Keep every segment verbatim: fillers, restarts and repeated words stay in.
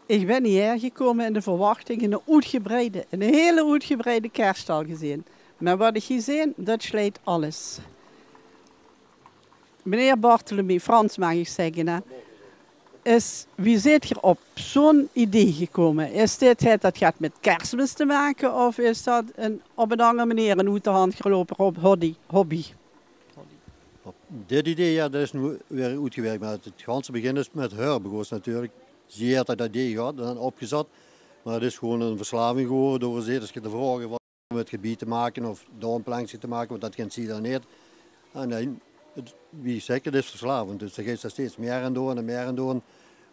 Ich bin hieër gekómme in de verwachting ein oetgebreide, ein hele oetgebreide kerststal te zeen. Mer waat ich hie zeen, det sleet alles. Meneer Bartholomew, Frans maag ich zègke, hè, is, wie zeet geer op zo'n idee gekómme? Is dit het, det haet mit Kersmis te make of is det ein, op ein anger meneer ein oet de hand geloupe hob-, hobby? Hobby? Op dit idee, jao, det is noe weer oetgewèrk, mer het, het ganse begin is mit häör begós natuurlik. Zie haet det idee gehad en opgezat, mer het is gewoon ein verslaving gewore door de zeters te vraoge van, óm het gebied te make of domplengse te make, want det kint zie dan neet. En dan, het, wie ich zèk, het is verslavend, dus dan geis se steeds mier aan doon en mier aan doon.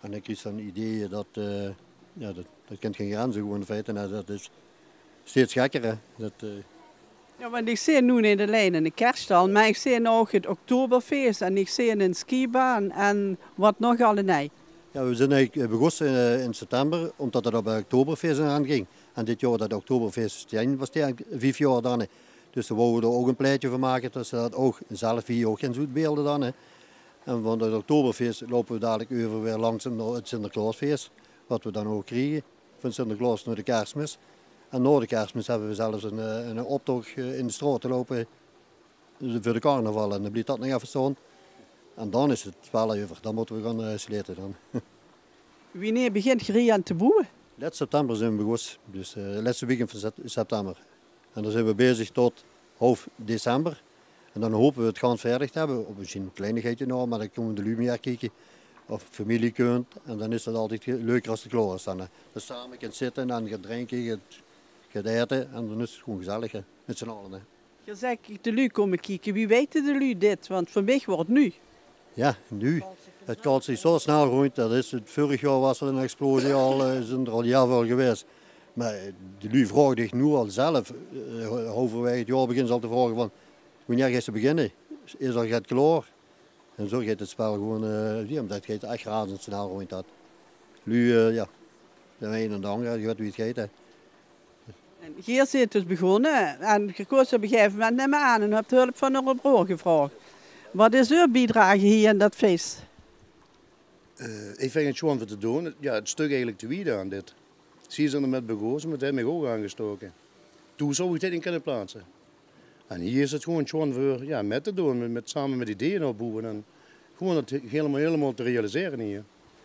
En dan kriegs se dan ideeë det, eh, jao, det, det kint gein grenze gewoon in feite, hè. Det is steeds gekker, hè. Det, eh, Jao, want ich zeen noe neet allein eine kerststal, mer ich zeen ouch het Oktoberfeest en ich zeen ein skibaan en waat nog allenei. Jao, we zeen eigelik, eh, begós, eh, in september, ómdet het op het Oktoberfeest aangóng. En dit jaor det Oktoberfeest, Stien waas die vief jaor dan, hè. Dus dao wouwe we d'r ouch ein plaetje van make, det ze det ouch zelf hie ouch ins oetbeelde dan, hè. En van het Oktoberfeest loupe we dalik euver weer langzaam nao het Sinterklaosfeest, waat we dan ouch kriege. Van Sinterklaos nao de Kersmis. En nao de Kersmis höbbe we zelfs ein, eh, ein optoch, eh, in de straot te loupe, eh, veur de carnaval. En dan blief det nog effe staon. En dan is het waal euver. Dan mótte we gaon, eh, slete dan. Wienie begint geer hie aan te boewe? Lèts september zeen we begós. Dus, eh, lètste weekend van sep-, september. En dan zeen we bezig tot haof december. En dan hope we het gans veerdig te höbbe. Of mesjien ein kleinigheidje nog, mer dan kómme de luuj mier kieke. Of femilie kump. En dan is het altied ge-, leuker es het klaor is dan, hè. Dan same kins zitte en get drinke, get, get aete. En dan is het gewoon gezellig, hè. Mit z'n alle, hè. Geer zèk, de luuj kómme kieke. Wie weite de luuj dit? Want veur mich waert het nuuj. Jao, noe. Het kalt zich zo snel rónd. Det is het, veurig jaor waas d'r ein explosie al, eh, zeen d'r al hiel väöl gewaes. Mer, eh, de luuj vraoge dich noe al zelf, eh, halverwaege het jaor beginne ze al te vraoge van: "Wienie geis se beginne? Is al get klaor?" En zo geit het spel gewoon, eh, jao, det geit ech razendsnel rónd det. Luuj, eh, jao, de ein en de anger, ge weit wie het geit, hè. En geer zeet dus begós en geer kós op ein gegaeve moment neet mier aan en höb hulp van eure broor gevraog. Waat is eur biedrage hie in det fees? Eh, ich vinj het sjoon veur te doon. Jao, het stök eigelik te wiede aan dit. Zie zeen d'r mit begós, mer het haet mich ouch aangestoke. Toen zou ich dit neet kinne plaatse. En hie is het gewoon sjoon veur, jao, mit te doon, mit, mit, same mit ideeë opboewe en gewoon het hielemaol, hielemaol te realisere hie.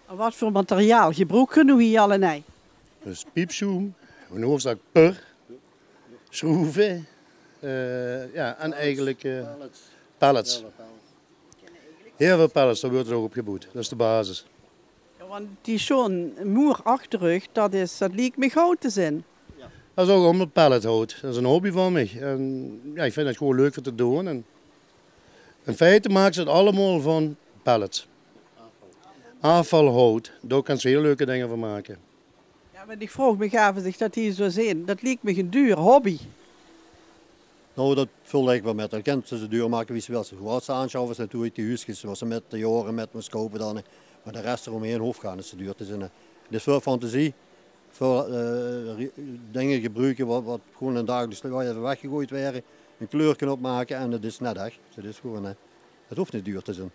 En waat veur materiaal gebroek geer noe hie allenei? Dus piepsjoem, in hoofzaak pur, sjroeve, eh, jao, en eigelik, eh, pallets. Hiel väöl pallets, dao weurt het ouch op geboewd. Det is de basis. Jao, want die sjoon moer achter uch, det is, det liek mich hout te zeen. Det is ouch allemaol pallethout. Det is ein hobby van mich. En jao, ich vinj het gewoon leuk veur te doon. En in feite make ze het allemaol van pallets. Aafvalhout. Dao kins se hiel leuke dinger van make. Jao, want ich vroog mich aaf, es ich det hie zo zeen, det liek mich ein duur hobby. Noe, det vèlt eigelik waal mit. Dan kins se ze duur make wie se wils. Ze waat ze aansjaffe, natuurlik die huuskes, waat se mit de jaore mit mós koupe dan, hè. Mer de res d'r ómhaer hoof gaar neet zo duur te zeen, hè. Het is väöl fantasie, väöl, eh, ri-, dinger gebroeke waat, waat gewoon in het dagelijks laeve weggegooid waere, ein kleurke opmake en det is neet ech. Det is gewoon, hè, het hoof neet duur te zeen.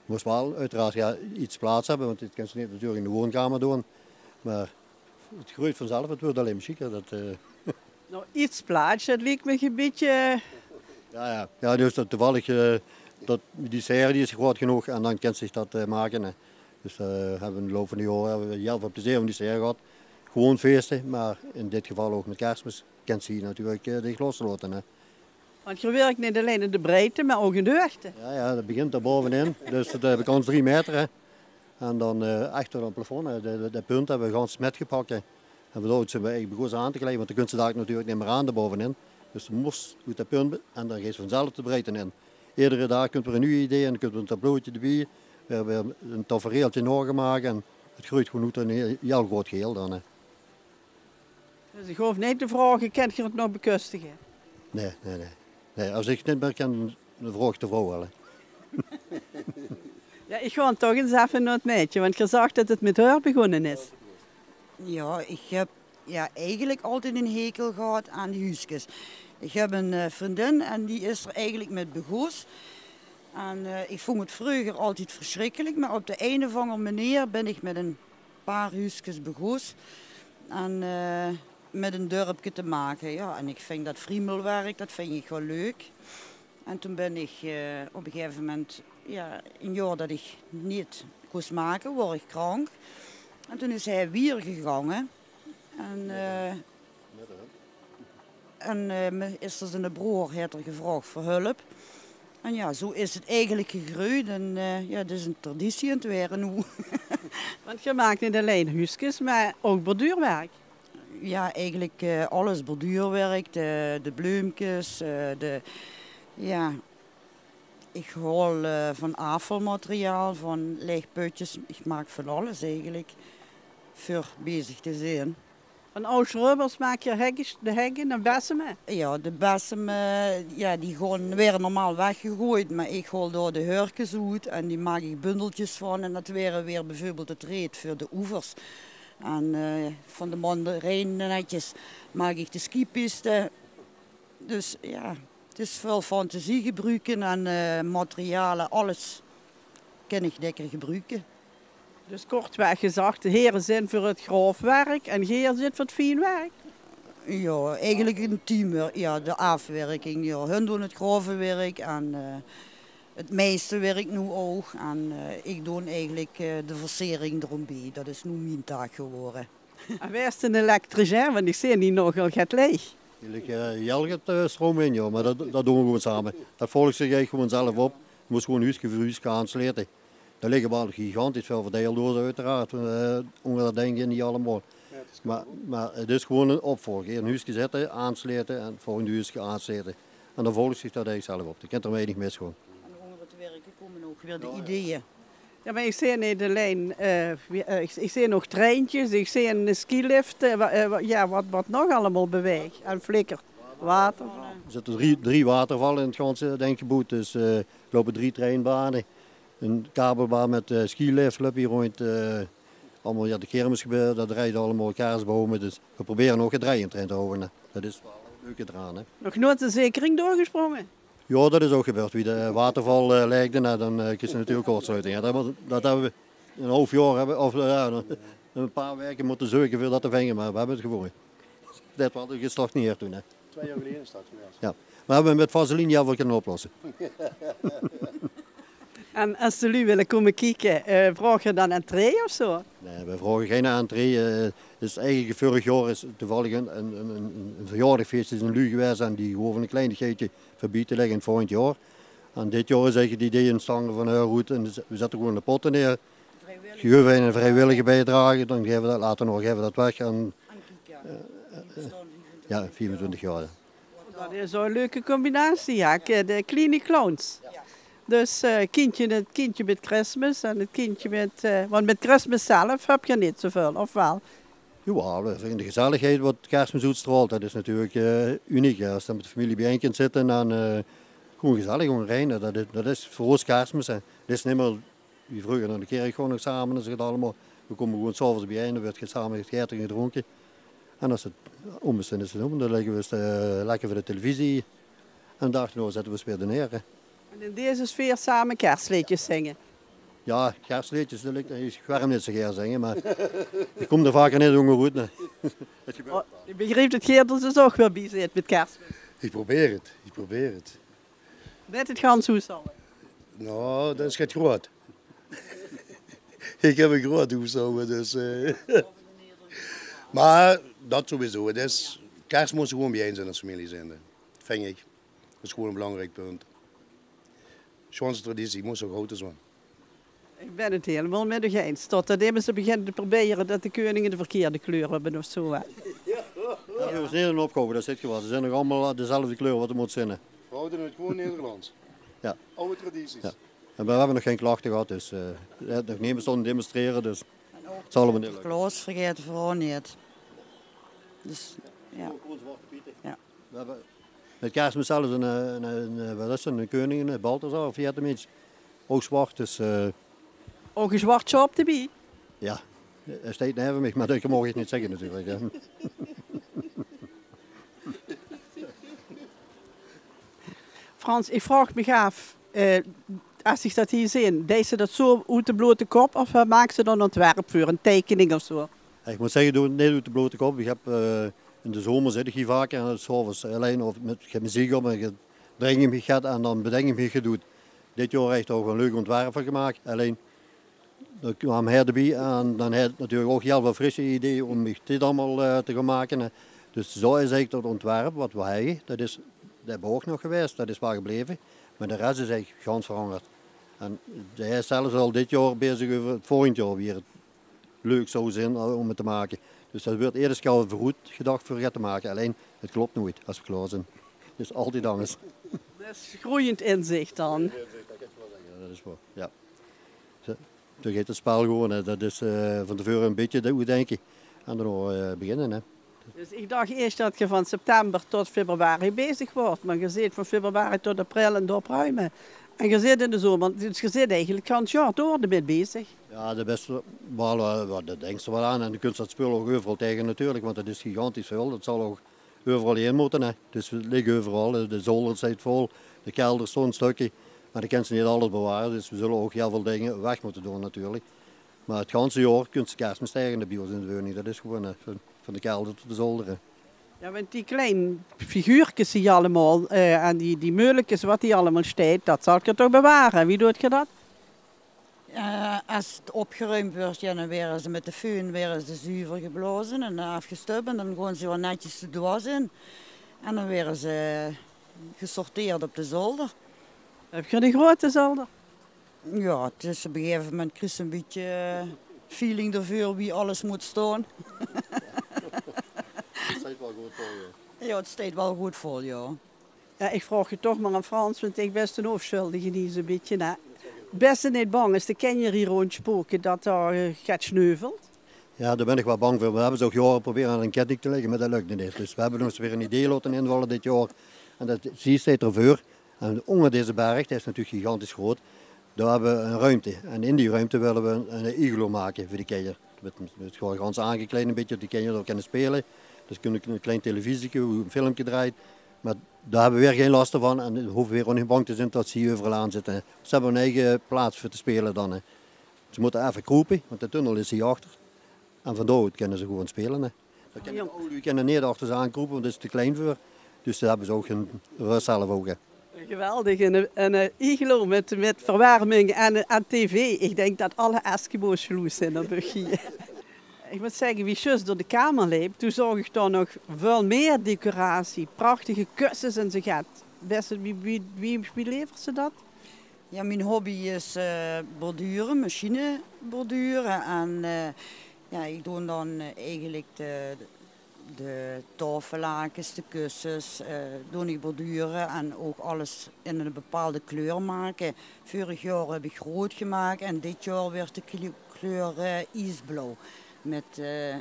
Mós waal oeteraard, jao, get plaats höbbe, want dit kins se neet natuurlik in de woonkamer doon. Mer het greujt vanzelf, het weurt allein mer sjieker. Det, eh, Noe, get plaats, det liek mich ein bietje. Jao, jao. Jao, dus det toevallig, eh, det, die serre die is groot genóg en dan kins se det, eh, make, hè. Dus, eh, höbbe we in de loup van de jaore höbbe we hiel väöl plezeer van die serre gehad. Gewoon feeste, mer in dit geval ouch mit Kersmis kins se hie natuurlik, eh, dich loslaote, hè. Want geer wirk neet allein in de breidte, mer ouch in de huugte. Jao, jao, det begint dao baovenin. Dus det, eh, höb ich gans drie meter, hè. En dan, eh, ech tot aan 't plafond, hè. De, de, de punt höbbe we gans mitgepak, hè. En vandaar zeen we eigelik begós aan te kleie, want dan kins se dalik natuurlik neet mier aan dao baovenin. Dus se mós oet de punt en dan geis se vanzelf de breidte in. Eder daag kump weer ein nuuj idee en dan kump weer ein tableautje d'rbie. We höbbe ein tafereeltje naogemaak en het greujt gewoon oet ein hiel, hiel groot geheel dan, hè. Dus ich hoof neet te vraoge, kint geer het nog bekostige? Nae, nae, nae. Nae, es ich neet mier kin, dan vraog ich de vrouw waal, hè. Jao, ich gaon toch ins effe nao het maedje, want geer zag det het mit häör begós is. Jao, ich höb, jao, eigelik altied eine hekel gehad aan die huuskes. Ich höb ein, eh, vriendin en die is d'r eigelik mit begós. En, eh, ich vónj het vreuger altied versjrikkelik, mer op de ein of anger meneer bin ich mit ein paar huuskes begós en, eh, mit ein dörpke te make. Ja, en ich vinj dat friemelwerk, dat vinj ich waal leuk. En toen bin ich, eh, op ein gegaeve moment, ja, ein jaor dat ich neet kós make, woor ich krank. En toen is hae wier gegange. En, eh, en, eh, me-, is d'r ziene broor, haet d'r gevraog veur hulp. En ja, zo is 't eigelik gegreujd. En, eh, ja, 't is ein traditie aan 't waere noe. Want geer maak neet allein huuskes, mer ouch borduurwerk. Ja, eigelik, eh, alles borduurwerk, de, de bleumkes, eh, de, ja, ich haol, eh, van aafvalmateriaal, van laeg pötjes, ich maak van alles eigelik veur bezig te zeen. Van aw sjrubbers maak geer hegge, de hegge en besseme? Ja, de besseme, ja, die gaon, waere normaal weggegoeid, mer ich haol dao de hurkes oet en die maak ich bundeltjes van. En dat waere weer bieveurbeeld 't reet veur de oevers. En, eh, van de mandarijnenetjes maak ich de skipiste. Dus ja, 't is väöl fantasie gebruke en, eh, materiale, alles kin ich lekker gebruke. Dus kortweg gezag, de here zeen veur 't graofwerk en geer zit veur 't fienwerk? Ja, eigelik ein teamwerk. Ja, de aafwerking, ja. Hun doon 't graovewerk en, eh, 't meisterwerk noe ouch. En, eh, ich doon eigelik, eh, de versering d'rombie. Dat is noe mien taak gewore. En wae is d'n elektricien? Want ich zeen hie nogal get leech. Eigelik, eh, Jel geit, eh, stroum in, ja, mer dat, dat doon v'r gewoen same. Dat volg zich eigelik gewoen zelf op. Mós gewoen huuske veur huuske aanslete. D'r ligke waal gigantisch väöl verdeildoze oeteraard, eh, ónger dat dink in die allemaol. Mer, mer 't is gewoen ein opvolging. Ein huuske zitte, aanslete en volgend huuske aanslete. En dan volg zich dat eigelik zelf op. Dao kint d'r weinig misgaon. En ónger 't wirke kómme ouch weer de ideeë. Ja, mer ich zeen neet allein, eh, wie, eh, ich, ich zeen ouch treintjes, ich zeen skilifte, wa-, eh, wa-, ja, wat, wat nog allemaol beweeg en flikkert. Waterval. D'r zitte drie, drie watervalle in 't ganse, dink ich, geboewd. Dus, eh, d'r loupe drie treinbane, ein kabelbaan mit, eh, skilift löp hie róndj, eh, allemaol, ja, de kirmesgebäöde, dat drijt allemaol, kersbome. Dus v'r probere ouch 't drijend d'rin te hawwe, hè. Dat is 't leuke d'raan, hè. Nog noeats ein zekering doorgesprónge? Ja, dat is ouch gebeurd. Wie de waterval, eh, laegde, noe, dan, eh, kriegs se natuurlik kortsluiting. Ja, dat, dat höbbe v'r ein haof jaor, höbbe, of, eh, ja, ein paar waeke mótte zeuke veur dat te vinge, mer v'r höbbe 't gevónje. Dat waas gestagneerd toen, hè. Twieë jaor geleje is dat gewees. Ja. Mer v'r höbbe mit vaseline hieël väöl kinne oplosse. En es de luuj wille kómme kieke, eh, vraog geer dan entree of zo? Nae, v'r vraoge gein entree. Eh, 't is eigelik, vörig jaor is toevallig ein, ein, ein, ein verjaordigfeesje van de luuj gewees en die gaove ein kleinigheidje veur bie te lègke in 't volgend jaor. En dit jaor is eigelik 't idee óntstange van: heur oet, en v'r zètte gewoen de potte neer. Geer guuef ein vriewillige biedrage, dan gaeve v'r dat later nog, gaeve v'r dat weg aan, eh, eh, ja, viefentwintig jaor, ja. Dat is zo'n leuke combinatie, ja. K-, de Kleine Clowns. Dus, eh, kindje, 't kindje mit Kersmis en 't kindje mit, eh, want mit Kersmis zelf höb geer neet zoväöl, of waal? Jawaal, v'r vinge de gezelligheid wat Kersmis oetstraolt, dat is natuurlik, eh, uniek, hè. Es se dan mit de femilie biejein kins zitte en, eh, gewoen gezellig óngerein, dat is, dat is veur ós Kersmis, hè. Dat is neet mie wie vreuger nao de kirk gaon nog same en zoe get allemaol. V'r kómme gewoen 's aoves biejein, d'r wuuert same gegete en gedrónke. En es 't óm is, dan is 't óm. Dan lègke v'r ós, eh, lekker veur de televisie. En d'n daag d'rnao zètte v'r ós weer neer, hè. En in deze sfeer same kersleedjes zinge? Ja, kersleedjes, dat lik, ich werm neet zo gaer zinge, mer ich kóm d'r vaker neet ónger oet, nae. 't Gebeurt. Oh, ich begriep dat geer d'r dus ouch weer bie zit mit Kersmis. Ich probeer 't, ich probeer 't. Mit 't gans hoeshaoje? Nou, dat is get groeat. Ich höb ein groeat hoeshaoje, dus, eh. Mer dat sowieso. 't Is, Kers mós se gewoen biejein zeen es femilie zijnde, vinj ich. Dat is gewoen ein belangriek punt. Sjoonste traditie, mós se ouch haoje, zoe. Ich bin 't hielemaol mit uch eins. Tot dat emes beginne te probere dat de keuninge de verkeerde kleur höbbe of zoe, hè. Ja, dat is neet ein opgave, dat zit gewasse. Ze zeen nog allemaol dezelfde kleur wat 't mót zeen. V'r haoje 't gewoen Nederlands. Ja. Aw tradities. Ja. En v'r höbbe nog gein klachte gehad, dus, eh, d'r haet nog nemes stónge demonstrere, dus 't zal allemaol neet lukke. Sinterklaos vergaete v'r ouch neet. Dus, ja. Ja. V'r höbbe mit Kersmis zelfs ein, eh, ein, ein, eh, wat is 't, ein keuning, ein Balthasar of wie haet dae mins? Ouch zwart, dus, eh. Ouch ein zwart sjaop d'rbie? Ja, hae steit neve mich, mer dat maag ich neet zègke natuurlik, hè. Frans, ich vraog mich aaf, eh, es ich dat hie zeen, deis se dat zo oet de blote kop of, eh, maaks se dao 'n ontwerp veur, 'n teikening of zo? Ich mót zègke, ich doon 't neet oet de blote kop. Ich höb, eh, in de zomer zit ich hie vaker en 's aoves allein of mit, ich höb meziek op en ich drink mich get en dan bedink ich mich get oet. Dit jaor höb ich d'r ouch 'n leuk ontwerp van gemaak. Allein, dao kwaam hae d'rbie en dan hae haet natuurlik ouch hiel väöl frisse ideeë óm mich dit allemaol, eh, te gaon make, hè. Dus zo is eigelik dat ontwerp wat v'r höbbe, dat is, dat höbbe v'r ouch nog gewaes, dat is waal gebleve. Mer de res is eigelik gans verangerd. En hae is zelfs al dit jaor bezig euver 't volgend jaor weer leuk zou zeen, eh, óm 't te make. Dus dat weurt eder kier al veuroet gedach veur 't te make. Allein, 't klop noeit es v'r klaor zeen. 't Is altied angers. Dat is groeiend inzich dan. Ja, dat is waor. Ja. Zo, dan geit 't spel gewoon, hè. Dat is, eh, van te veure 'n bietje oetdinke en daonao, eh, beginne, hè. Dus ich dach eers dat geer van september tot februari bezig waort, mer geer zeet van februari tot april aan 't opruime. En geer zeet in de zomer, dus geer zeet eigelik 't gans jaor door d'rmit bezig. Ja, de bèste waal, eh, waal, dao dinks se waal aan. En de kóns dat spul ouch euveral taenge natuurlik, want dat is gigantisch väöl. Dat zal ouch euveral haer mótte, hè. Dus 't lik euveral. De zolder zit vol, de kelder steit stökkie. Mer dan kins se neet alles beware, dus v'r zulle ouch hiel väöl dinger weg mótte doon natuurlik. Mer 't ganse jaor kóns se Kersmis taenge bie ós in de woning. Dat is gewoon, eh, van, van de kelder tot de zolder, hè. Ja, want die klein figuurkes die allemaol, eh, en die, die meulekes wat die allemaol steit, dat zal geer toch beware. Wie doot geer dat? Eh, es 't opgeruimp weurt, ja, dan waere ze mit de föhn waere ze zuver geblaoze en aafgestub. En dan gaon ze weer netjes de doos in. En dan waere ze gesorteerd op de zolder. Höb geer 'ne grote zolder? Ja, 't is op e gegaeve moment kriegs se 'n bietje, eh, feeling d'rveur wie alles mót staon. 't Steit waal good vol, ja. Ja, 't steit waal good vol, ja. Ja, ich vraog 't toch mer aan Frans, want ich bès d'n ónsjuldige hie zoe'n bietje, hè. Bès se neet bang es de kinjer hie róndsjpoke dat dao, eh, get sneuvelt? Ja, dao bön ich waal bang veur. V'r höbbe ze ouch jaore geprobeerd aan 'n ketting te lègke, mer dat lök neet ins. Dus v'r höbbe ós weer 'n idee laote invalle dit jaor. En dat, zie steit d'rveur. En ónger deze berg, dae is natuurlik gigantisch groot, dao höbbe v'r 'n ruimte. En in die ruimte wille v'r 'n, 'n iglo make veur de kinjer. Mit, mit gewoon gans aangekleid 'n bietje, dat de kinjer dao kinne speule. Dus kinne 'n klein televisieke, wo 'n filmke drejt. Mer dao höbbe v'r weer gein las d'rvan en hove v'r weer ouch neet bang te zeen dat ze hie euveral aan zitte. Ze höbbe 'n eige plaats veur te speule dan, hè. Ze mótte effe kroepe, want de tunnel is hie achter. En van dao oet kinne ze gewoon speule, hè. Dao kinne de aw luuj kinne neet achter ze aan kroepe, want dat is te klein veur. Dus dao höbbe ze ouch hun rös zelf ouch, hè. Geweldig, 'n, 'n, eh, iglo mit, mit verwerming en, eh, en tv. Ich dink dat alle Eskimo's jaloers zeen op uch hie. Ich mót zègke, wie ich zjus door de kamer leep, toen zaog ich dao nog väöl mieë decoratie, prachtige kussens en zoe get. Bès se, wie, wie, wie, wie levers se dat? Ja, mien hobby is, eh, bordure, machine bordure. En, eh, ja, ich doon dan, eh, eigelik de, de taofellakes, de kussens, eh, doon ich bordure en ouch alles in 'n bepaalde kleur make. Veurig jaor höb ich roead gemaak en dit jaor weurt de kle-, kleur, eh, iesblauw mit, eh,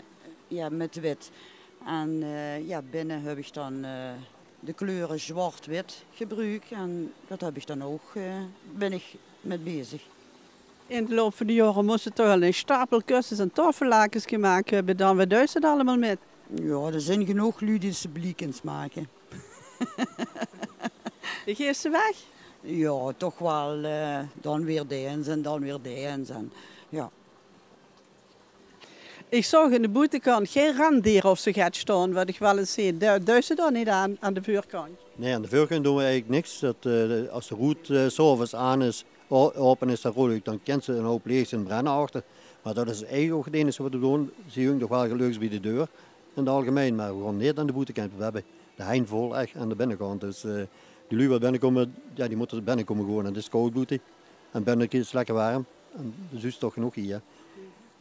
ja, mit wit. En, eh, ja, binne höb ich dan, eh, de kleure zwart-wit gebruuk en dat höb ich dan ouch, eh, bön ich mit bezig. In de loup van de jaore mós se toch al 'ne stapel kussens en taofellakes gemaak höbbe, dan, wat duis se d'r allemaol mit? Ja, d'r zeen genóg luuj die se blie kins make. Die geefs se weg? Ja, toch waal, eh, dan weer deens en dan weer deens en, ja. Ich zaog aan de boetekant gein rendeer of zoe get staon, wat ich waal ins zeen. Dao, duis se dao neet aan, aan de veurkant? Nae, aan de veurkant doon v'r eigelik niks. Dat, eh, es de roet, eh, 's aoves aan is, o-, aope is, dat roelik, dan kins se 'nen houp leech zeen brenne achter. Mer dat is eigelik ouch 't einigste wat v'r doon. Zie hingk nog waal gelukkig bie de deur in 't algemein, mer gewoon neet aan de boetekant. V'r höbbe de henj vol ech aan de binnekant. Dus, eh, die luuj wat binnekómme, ja, die mótte binnekómme gewoon. En 't is kaod boete. En binne is 't lekker werm. En dus is 't toch genóg hie.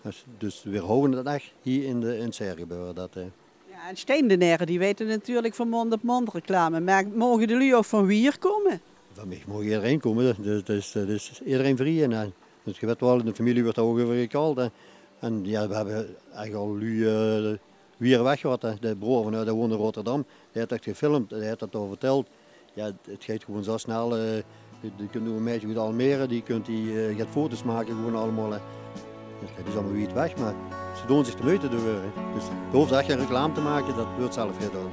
Dus, dus v'r hawwe 't ech hie in de, in 't Serregebeure. Dat, eh. Ja, en Steindenaere, die weite natuurlik van mónd op mónd reclame. Mer moge de luuj ouch van wier kómme? Van mich maag ederein kómme. Dat is, dat is ederein vrie. En, eh, dat gewèt waal, in de femilie weurt dao ouch euver gekald, hè. En ja, v'r höbbe eigelik al luuj, eh, wier weg gehad, hè. De broor van, eh, dae woont in Rotterdam. Dae haet dat gefilmp, dae haet dat dao vertèld. Ja, 't geit gewoon zo snel, eh, die, die kint noe 'n meidje oet Almere, die kint die, eh, get foto's make gewoon allemaol, hè. Dat is allemaol wied weg, mer ze doon zich de meujte d'rveur, hè. Dus d'r hoofs ech gein reclame te make, dat weurt zelf gedaon.